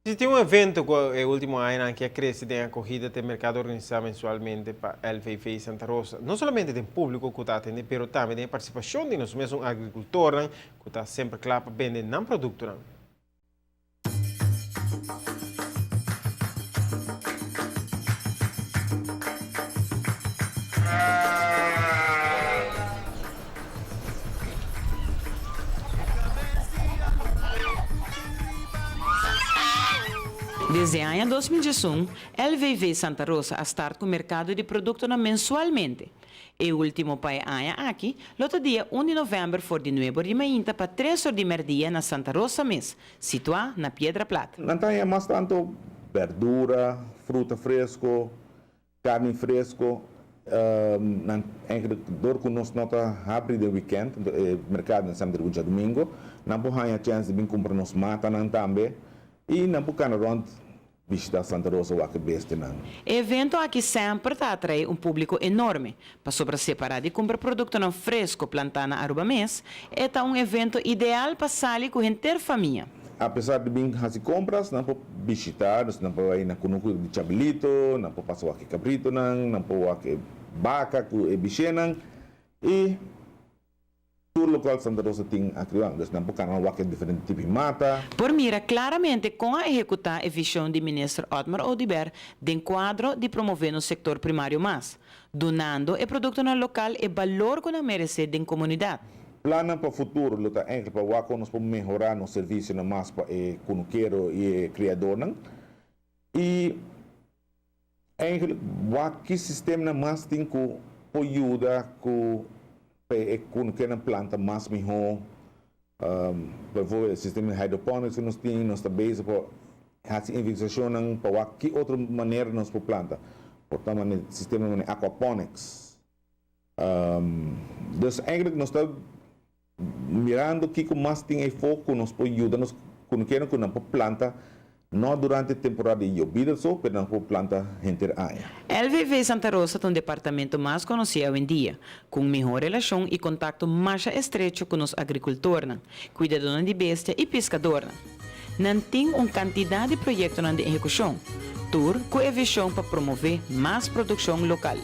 Si tin un evento cu e ultimo añanan aki a crece den acogida ta e mercado organisa mensualmente pa LVV Santa Rosa. No solamente den publico cu ta atende pero tambe den e participacion di nos mesun agricultornan cu ta semper cla pa bende nan productonan. Desde aña 2011, LVV Santa Rosa a start cu mercado di productonan mensualmente. E ultimo pa e aña aki lo ta dia un di november for di nuebe or di mainta pa tres or di merdia na Santa Rosa mes, situá na Piedra Plat. Nan ta haña mas tanto berdura, fruta fresco, Carni fresco, nan eigenlijk door cu nos no ta habri den weekend, e mercado nan semper di djadomingo, nan por haña chance di bin cumpra nos matanan tambe y nan por cana rond bishita Santa Rosa wak e bestianan. E evento aki semper ta atrae un publico enorme, pasobra separa di cumpra productonan fresco planta na Aruba mes, e ta un evento ideal pa sali cu henter famia. Apesar di bin hasi kompras, nan por bishitá, dus nan por bai na kunuku di Chabelito, nan por pasa wak e kabritonan, nan por wak e baka ku e bishénan i tur lokual Santa Rosa tin akriba. Dus nan por kana wak e diferente tipo di mata. Por mira klaramente kon a ehekutá e vishon di Minister Otmar Oduber den kuadro di promové nos sektor primario mas, dunando e produktonan lokal e balor ku nan meresé den komunidat. Plannan pa futuro lo ta enkele pa wak kon nos por mehorá nos servisionan mas pa e kunukero i e kriadornan i eigenlik wak ki sistemanan mas tin ku por yuda ku pa e kunukeronan planta mas mihó. Bijvoorbeeld e sistema di hydroponics ku nos tin, nos ta bezig pa hasi investigashonnan pa wak ki otro manera nos por planta. Por ta manera sistema manera aquaponics. Dus eigenlijk nos ta mirando kiko mas tin eyfo ku nos por yuda nos kunukero ku nan por planta no durante temporada di yobida so pero nan por planta henter aña. LVV Santa Rosa ta un departamento mas konosí awendia, ku un mihó relashon i kontakto masha estrecho ku nos agrikultornan, kuidadónan di bestia i piskadornan. Nan tin un kantidat di proyektonan den ehekushon, tur ku e vishon pa promové mas produkshon lokal.